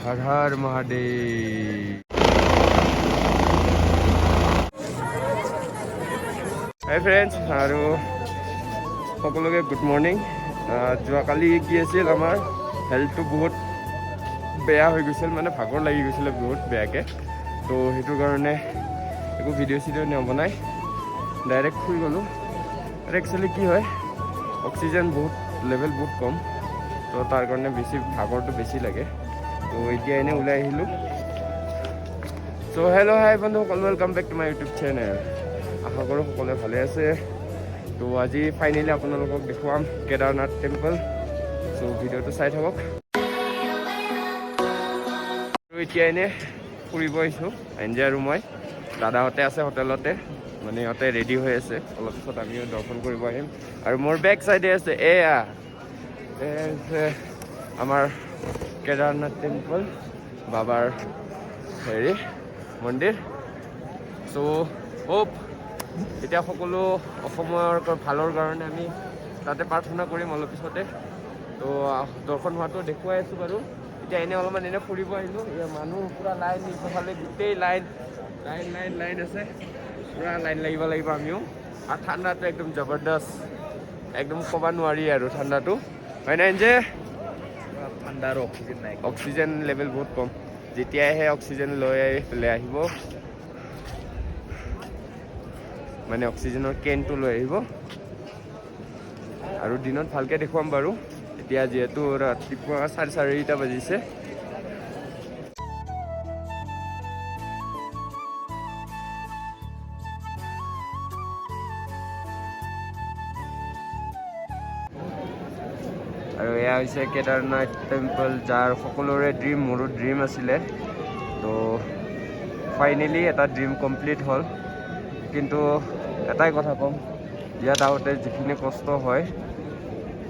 হৰ হৰ মহাদেৱ। হাই friends আৰু সকলোকে good morning. যোৱাকালি কি আছিল, আমাৰ হেল্থটো বহুত বেয়া হৈ গৈছিল, মানে ভাগৰ লাগি গৈছিলে বহুত বেয়াকৈ। তো সেইটো কাৰণে একো ভিডিঅ' চিডিঅ' নবনাই ডাইৰেক্ট শুই গ'লোঁ। আৰু একচুৱেলি কি হয়, অক্সিজেন বহুত লেভেল বহুত কম, তো তাৰ কাৰণে বেছি ভাগৰটো বেছি লাগে। তো এতিয়া এনেই ওলাই আহিলোঁ। চ' হেল্ল', হাই বন্ধুসকল, welcome back to my YouTube channel. আশা কৰোঁ সকলোৱে ভালে আছে। তো আজি ফাইনেলি আপোনালোকক দেখুৱাম কেদাৰনাথ টেম্পল। চ' ভিডিঅ'টো চাই থাকক। আৰু এতিয়া এনেই ফুৰিব আহিছোঁ এনজে আৰু মই। দাদাহঁতে আছে হোটেলতে, মানে সিহঁতে ৰেডি হৈ আছে। অলপ পিছত আমিও দৰ্শন কৰিব আহিম। আৰু মোৰ বেক চাইডে আছে এয়া এয়া হৈছে আমাৰ কেদাৰনাথ টেম্পল, বাবাৰ হেৰি মন্দিৰ। চ' হোপ এতিয়া সকলো অসমৰ ভালৰ কাৰণে আমি তাতে প্ৰাৰ্থনা কৰিম অলপ পিছতে। তো দৰ্শন হোৱাটো দেখুৱাই আছোঁ বাৰু। এতিয়া এনেই অলপমান এনেই ফুৰিব আহিলোঁ। এয়া মানুহ পূৰা লাইন, ইফালে গোটেই লাইন লাইন লাইন লাইন আছে, পূৰা লাইন লাগিব লাগিব আমিও। আৰু ঠাণ্ডাটো একদম জবৰদস্ত, একদম ক'ব নোৱাৰি আৰু ঠাণ্ডাটো, হয় নাই যে? ঠাণ্ডা আৰু অক্সিজেন নাই। অক্সিজেন লেভেল বহুত কম। যেতিয়াহে অক্সিজেন লৈ পেলাই আহিব, মানে অক্সিজেনৰ কেনটো লৈ আহিব। আৰু দিনত ভালকৈ দেখুৱাম বাৰু। এতিয়া যিহেতু ৰাতিপুৱা 4:30 বাজিছে। আৰু এয়া হৈছে কেদাৰনাথ টেম্পল, যাৰ সকলোৰে ড্ৰিম, মোৰো ড্ৰিম আছিলে। তো ফাইনেলি এটা ড্ৰিম কমপ্লিট হ'ল। কিন্তু এটাই কথা ক'ম, ইয়াত আহোঁতে যিখিনি কষ্ট হয়,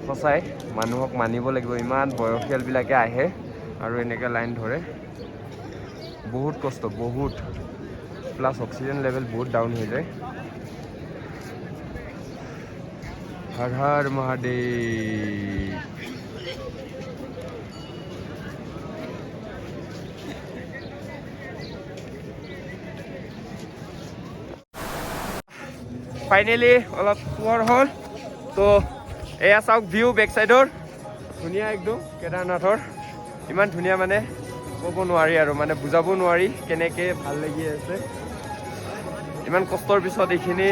সঁচাই মানুহক মানিব লাগিব। ইমান বয়সীয়ালবিলাকে আহে আৰু এনেকৈ লাইন ধৰে, বহুত কষ্ট, বহুত। প্লাছ অক্সিজেন লেভেল বহুত ডাউন হৈ যায়। হৰ হৰ মহাদেৱ। ফাইনেলি অলপ পোহৰ হ'ল। তো এয়া চাওক ভিউ বেক চাইডৰ, ধুনীয়া একদম কেদাৰনাথৰ। ইমান ধুনীয়া মানে ক'ব নোৱাৰি আৰু, মানে বুজাব নোৱাৰি কেনেকৈ ভাল লাগি আছে। ইমান কষ্টৰ পিছত এইখিনি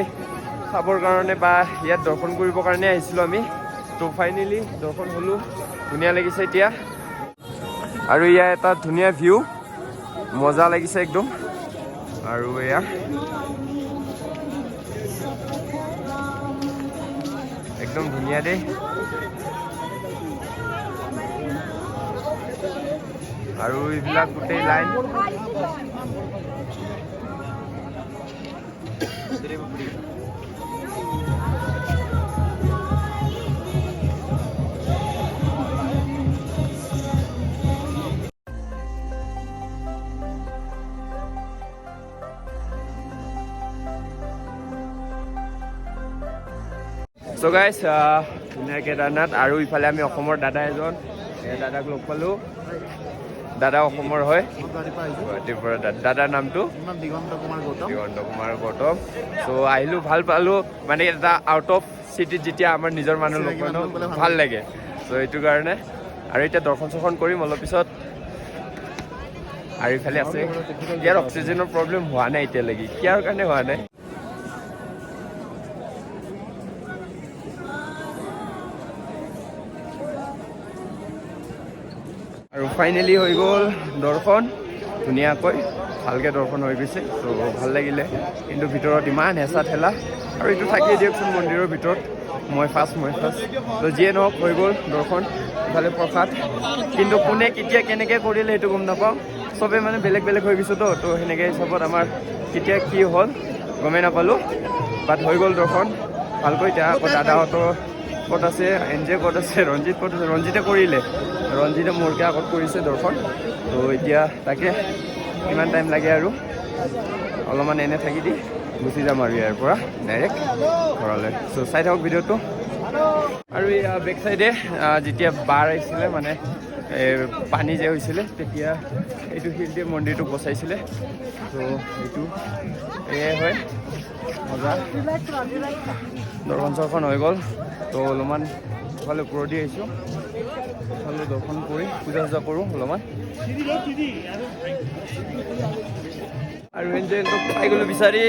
চাবৰ কাৰণে বা ইয়াত দৰ্শন কৰিবৰ কাৰণে আহিছিলোঁ আমি। তো ফাইনেলি দৰ্শন হ'লোঁ, ধুনীয়া লাগিছে এতিয়া। আৰু ইয়াৰ এটা ধুনীয়া ভিউ, মজা লাগিছে একদম। আৰু এয়া একদম ধুনীয়া দেই। আৰু এইবিলাক গোটেই লাইন। চ' গাইজ, ধুনীয়া কেদাৰনাথ। আৰু ইফালে আমি অসমৰ দাদা এজন, এই দাদাক লগ পালোঁ। দাদা অসমৰ হয়, গুৱাহাটীৰ পৰা। দাদাৰ নামটো? দিগন্ত কুমাৰ গৌতম। দিগন্ত কুমাৰ গৌতম। চ' আহিলোঁ, ভাল পালোঁ। মানে এটা আউট অফ চিটিত যেতিয়া আমাৰ নিজৰ মানুহ লগ পাওঁ ন, মানুহ লগ পালে ভাল। ভাল লাগে। চ' এইটো কাৰণে। আৰু এতিয়া দৰ্শন চৰ্শন কৰিম অলপ পিছত। আৰু ইফালে আছে, ইয়াৰ অক্সিজেনৰ প্ৰব্লেম হোৱা নাই এতিয়ালৈকে, কিহৰ কাৰণে হোৱা নাই। আৰু ফাইনেলি হৈ গ'ল দৰ্শন, ধুনীয়াকৈ ভালকৈ দৰ্শন হৈ গৈছে। ত' ভাল লাগিলে। কিন্তু ভিতৰত ইমান হেঁচা ঠেলা, আৰু এইটো থাকিয়ে দিয়কচোন মন্দিৰৰ ভিতৰত, মই ফাৰ্ষ্ট, মই ফাৰ্ষ্ট। ত' যিয়ে নহওক, হৈ গ'ল দৰ্শন। ইফালে প্ৰসাদ, কিন্তু কোনে কেতিয়া কেনেকৈ কৰিলে সেইটো গম নাপাওঁ। চবে মানে বেলেগ বেলেগ হৈ গৈছেতো, তো সেনেকৈ হিচাপত আমাৰ কেতিয়া কি হ'ল গমেই নাপালোঁ। বাট হৈ গ'ল দৰ্শন ভালকৈ। এতিয়া আকৌ দাদাহঁতৰ ক'ত আছে, এন জে ক'ত আছে, ৰঞ্জিত ক'ত আছে? ৰঞ্জিতে কৰিলে, ৰঞ্জিতে মোৰকৈ আগত কৰিছে দৰ্শন। তো এতিয়া তাকে কিমান টাইম লাগে আৰু অলপমান এনে থাকি দি গুচি যাম আৰু ইয়াৰ পৰা ডাইৰেক্ট ঘৰলৈ। চ' চাই থাকক ভিডিঅ'টো। আৰু এই বেক চাইডে যেতিয়া বাৰ আহিছিলে, মানে এই পানী যে হৈছিলে তেতিয়া এইটো শিল দিয়ে মন্দিৰটোক বচাইছিলে। ত' এইটো এয়াই হয়, মজা। দৰ্শন চৰ্শন হৈ গ'ল। ত' অলপমান ইফালে ওপৰেদি আহিছোঁ, ইফালে দৰ্শন কৰি পূজা চূজা কৰোঁ অলপমান। আৰু এঞ্জেলটোক পাই গ'লোঁ বিচাৰি।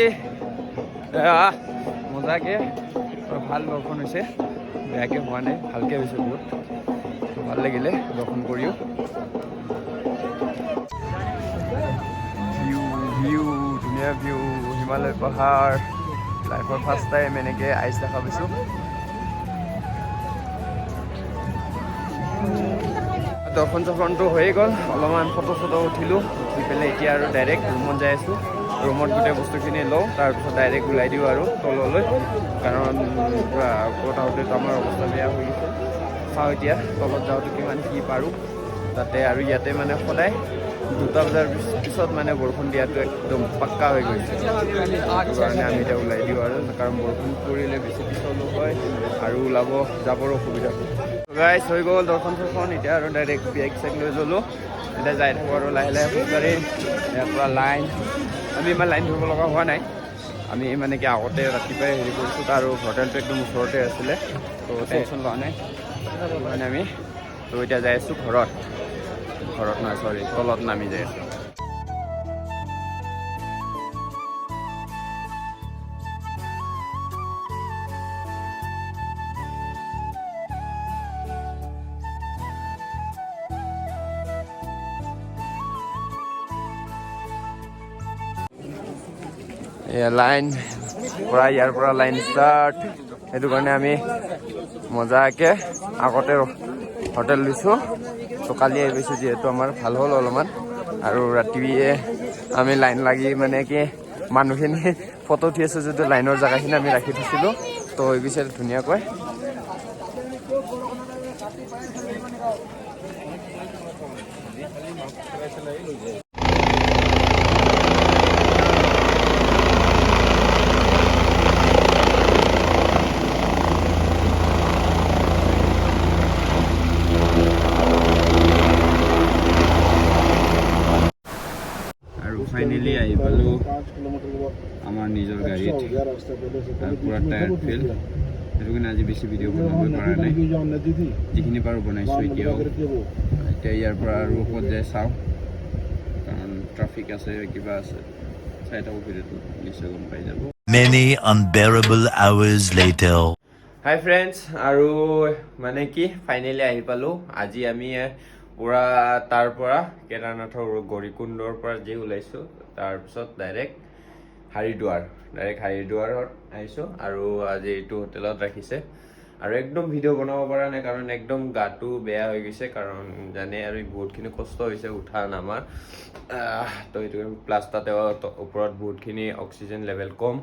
মজাকৈ আৰু ভাল দৰ্শন হৈছে, বেয়াকৈ হোৱা নাই, ভালকৈ হৈছে বহুত। ভাল লাগিলে দৰ্শন কৰিও। ভিউ ভিউ ধুনীয়া ভিউ, হিমালয় পাহাৰ। লাইফৰ ফাৰ্ষ্ট টাইম এনেকৈ আইচ দেখা পাইছোঁ। দৰ্শন চৰ্শনটো হৈয়ে গ'ল, অলপমান ফটো চটো উঠিলোঁ, উঠি পেলাই এতিয়া আৰু ডাইৰেক্ট ৰুমত যাই আছোঁ। ৰুমত গোটেই বস্তুখিনি লওঁ, তাৰপিছত ডাইৰেক্ট ওলাই দিওঁ আৰু তললৈ, কাৰণ পূৰা ওপৰত আহোঁতেতো আমাৰ অৱস্থা বেয়া হৈ গৈছে। চাওঁ এতিয়া তলত যাওঁতে কিমান কি পাৰোঁ তাতে। আৰু ইয়াতে মানে সদায় 2টা বজাৰ পিছত মানে বৰষুণ দিয়াটো একদম পাক্কা হৈ গৈছে। সেইটো কাৰণে আমি এতিয়া ওলাই দিওঁ আৰু, কাৰণ বৰষুণ পৰিলে বেছি পিছলো হয় আৰু ওলাব যাবৰো অসুবিধা হয়। গাইছ, হৈ গ'ল দৰ্শন চৰ্শন। এতিয়া আৰু ডাইৰেক্ট বেগ চেগ লৈ ল'লোঁ, এতিয়া যাই থাকোঁ আৰু লাহে লাহে খোজকাঢ়ি। ইয়াৰ পৰা লাইন, আমি ইমান লাইন ধৰিব লগা হোৱা নাই। আমি মানে কি আগতে ৰাতিপুৱাই হেৰি কৰিছোঁ, আৰু হোটেলটো একদম ওচৰতে আছিলে, ত' টেনশ্যন লোৱা নাই মানে আমি। ত' এতিয়া যাই আছোঁ ঘৰত, ঘৰত নহয় চৰি, তলত নামি যাই আছোঁ। এয়া লাইন পৰা, ইয়াৰ পৰা লাইন ষ্টাৰ্ট। সেইটো কাৰণে আমি মজাকৈ আগতে হোটেল লৈছোঁ। ত' কালি আহি পাইছোঁ যিহেতু আমাৰ ভাল হ'ল অলপমান। আৰু ৰাতিয়ে আমি লাইন লাগি মানে কি মানুহখিনি ফটো উঠি আছে যদিও লাইনৰ জেগাখিনি আমি ৰাখি থৈছিলোঁ। ত' হৈ গৈছে ধুনীয়াকৈ। আৰু ফাইনেলি আহি পালোঁ আমাৰ নিজৰ গাড়ীত, আৰু পূৰা টায়াৰ্ড ফিল। সেইটো কাৰণে আজি বেছি ভিডিঅ' বনাব পৰা নাই, যিখিনি পাৰোঁ বনাইছোঁ এতিয়াও। এতিয়া ইয়াৰ পৰা আৰু ক'ত যায় চাওঁ, কাৰণ ট্ৰাফিক আছে, কিবা আছে। চাই থাকোঁ ভিডিঅ'টো, নিশ্চয় গম পাই যাব। Many unbearable hours later. Hi friends, আৰু মানে কি ফাইনেলি আহি পালোঁ। আজি আমি পূৰা তাৰ পৰা কেদাৰনাথৰ গৌৰীকুণ্ডৰ পৰা যি ওলাইছোঁ, তাৰপিছত ডাইৰেক্ট হাৰিদ্বাৰ, ডাইৰেক্ট হাৰিদ্বাৰত আহিছোঁ। আৰু আজি এইটো হোটেলত ৰাখিছে। আৰু একদম ভিডিঅ' বনাব পৰা নাই, কাৰণ একদম গাটো বেয়া হৈ গৈছে, কাৰণ জানে আৰু বহুতখিনি কষ্ট হৈছে উঠা নামাৰ। তো সেইটো প্লাছ তাতে ওপৰত বহুতখিনি অক্সিজেন লেভেল কম,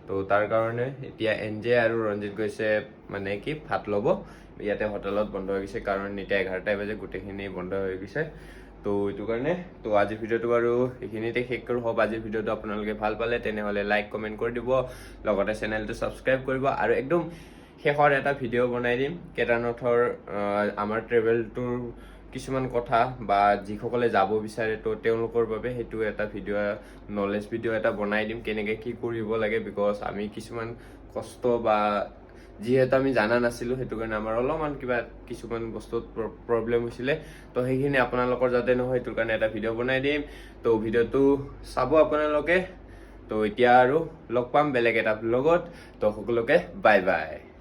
তো তাৰ কাৰণে এতিয়া এন জে আৰু ৰঞ্জিত গৈছে মানে কি ভাত ল'ব। ইয়াতে হোটেলত বন্ধ হৈ গৈছে, কাৰণ এতিয়া 11টাই বাজে, গোটেইখিনি বন্ধ হৈ গৈছে। তো এইটো কাৰণে তো আজিৰ ভিডিঅ'টো বাৰু এইখিনিতে শেষ কৰোঁ। হ'ব, আজিৰ ভিডিঅ'টো আপোনালোকে ভাল পালে তেনেহ'লে লাইক কমেণ্ট কৰি দিব, লগতে চেনেলটো ছাবস্ক্ৰাইব কৰিব। আৰু একদম শেষত এটা ভিডিঅ' বনাই দিম কেদাৰনাথৰ আমাৰ ট্ৰেভেলটোৰ কিছুমান কথা, বা যিসকলে যাব বিচাৰে তো তেওঁলোকৰ বাবে সেইটো এটা ভিডিঅ', নলেজ ভিডিঅ' এটা বনাই দিম, কেনেকৈ কি কৰিব লাগে। Because আমি কিছুমান কষ্ট বা যিহেতু আমি জানা নাছিলোঁ, সেইটো কাৰণে আমাৰ অলপমান কিবা কিছুমান বস্তুত প্ৰব্লেম হৈছিলে। তো সেইখিনি আপোনালোকৰ যাতে নহয়, সেইটোৰ কাৰণে এটা ভিডিঅ' বনাই দিম। তো ভিডিঅ'টো চাব আপোনালোকে। তো এতিয়া আৰু লগ পাম বেলেগ এটা লগত। তো সকলোকে বাই বাই।